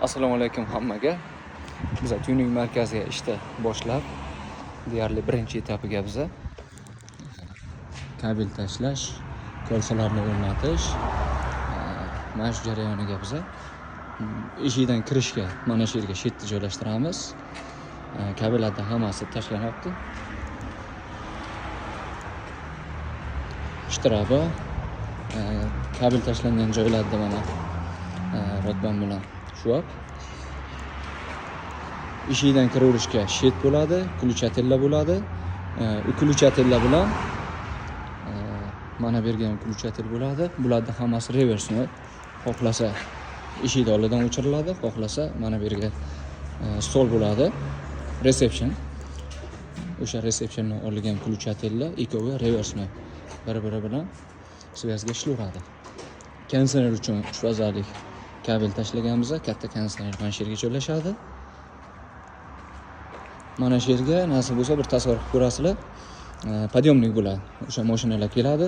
Assalomu alaykum hammaga. Biza tuning markaziga ishda boshlab, deyarli birinchi etapiga biza kabel tashlash, kolsalarni o'rnatish, mana shu jarayoniga biza eshikdan kirishga mana shu yerga shetni joylashtiramiz. Kabellarni hammasi tashlanyapti. Shtraba, kabel tashlangan joylarda mana rotban bilan shuab. Eshikdan kiraverishga shet bo'ladi, ключателlar bo'ladi. U ключателlar bilan mana bu yerga ham ключатель bo'ladi. Bularni hammasi reversni. Xohlasa eshikni oldidan o'chiriladi, xohlasa mana bu yerga stol bo'ladi. Reception. O'sha receptionni oldiga ham ключателlar ikkovi reversni bir-biri bilan связьga ishlayveradi. Konditsioner uchun 3 fazalik kabel tashlaganmiz. Katta konditsioner mana shu yerga joylashadi. Mana shu yerga nasib bo'lsa bir tasavvur qilib ko'rasizlar. Подъемник bo'ladi. O'sha mashinalar keladi,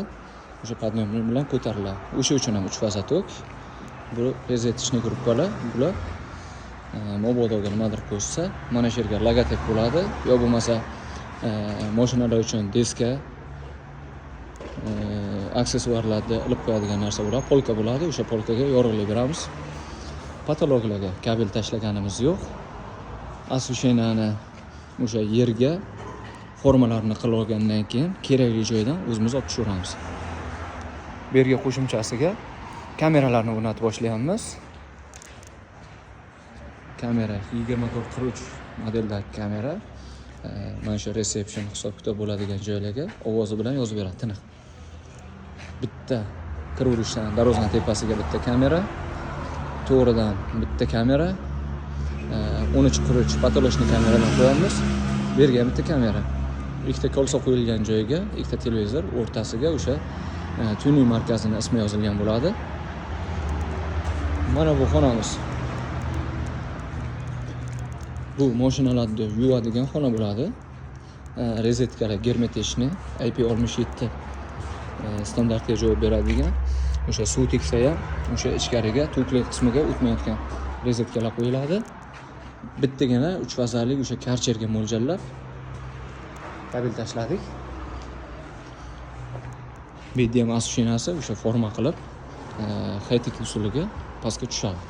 o'sha подъемник bilan ko'tariladi. O'sha uchun ham 3 faza tok. Bu розеточный gruppalar, bular mabodoga nimadir qo'shsa, mana shu yerga logotip bo'ladi, yo bo'lmasa mashinalar uchun deska, aksessuarlarni ilib qo'yadigan narsa bo'ladi, polka bo'ladi, o'sha polkaga yorug'lik beramiz. Потолокlarga kabel tashlaganimiz yo'q. Освещениeni o'sha yerga formalarni qilib olgandan keyin kerakli joydan o'zimiz olib tushaveramiz. Bu yerga qo'shimchasiga kameralarni o'rnatib boshlayapmiz. Kamera 24-43 modeldagi kamera. Mana shu reception hisob kitob bo'ladigan joylarga ovozi bilan yozib beradi tiniq. Bitta kiraverishdan darvozani tepasiga bitta kamera, to'g'ridan bitta kamera, 13-43 потолочный kameradan qo'yamiz. Bu yerga ham bitta kamera. Ikkita kolsa qo'yilgan joyga ikkita televizor, o'rtasiga o'sha tuning markazini ismi yozilgan bo'ladi. Mana bu xonamiz. Bu mashinalarni yuvadigan xona bo'ladi. Rozetkalar герметичный, IP67 standartga javob beradigan. O'sha suv tegsa ham o'sha ichkariga tokli qismiga o'tmayotgan rozetkalar qo'yiladi. Bittagina 3 fazalik o'sha karcherga mo'ljallab kabel tashladik. Bu yerda ham освещениеsi o'sha forma qilib, xaytik usuliga pastga tushadi.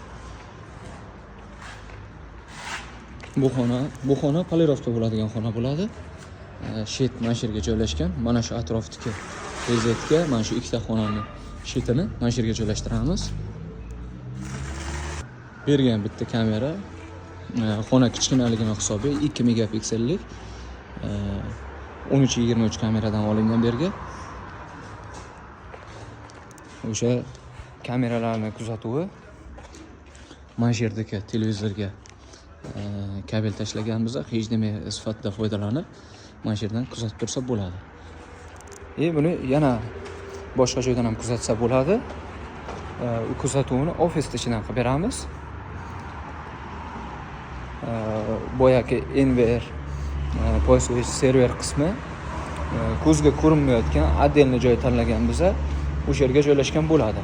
Bu xona polirovka bo'ladigan xona bo'ladi. Shet mana shu yerga joylashgan. Mana shu atrofdagi rozetka, mana shu ikkita xonani shetini mana shu yerga joylashtiramiz. Bu yerga ham bitta kamera. Xona kichkinaligini hisobiga 2 megapiksellik 13-23 kameradan olingan bu yerga. O'sha kameralarni kuzatuvi mana shu yerdagi televizorga kabel tashlaganmiz, HDMI sifatida foydalanib mana shu yerdan kuzatib tursa bo'ladi. Buni yana boshqa joydan ham kuzatsa bo'ladi. U kuzatuvni ofis ichidan qilib beramiz. Boyagi NVR POS server qismi ko'zga ko'rinmayotgan отдельный joy tanlagan biza, o'sha yerga joylashgan bo'ladi.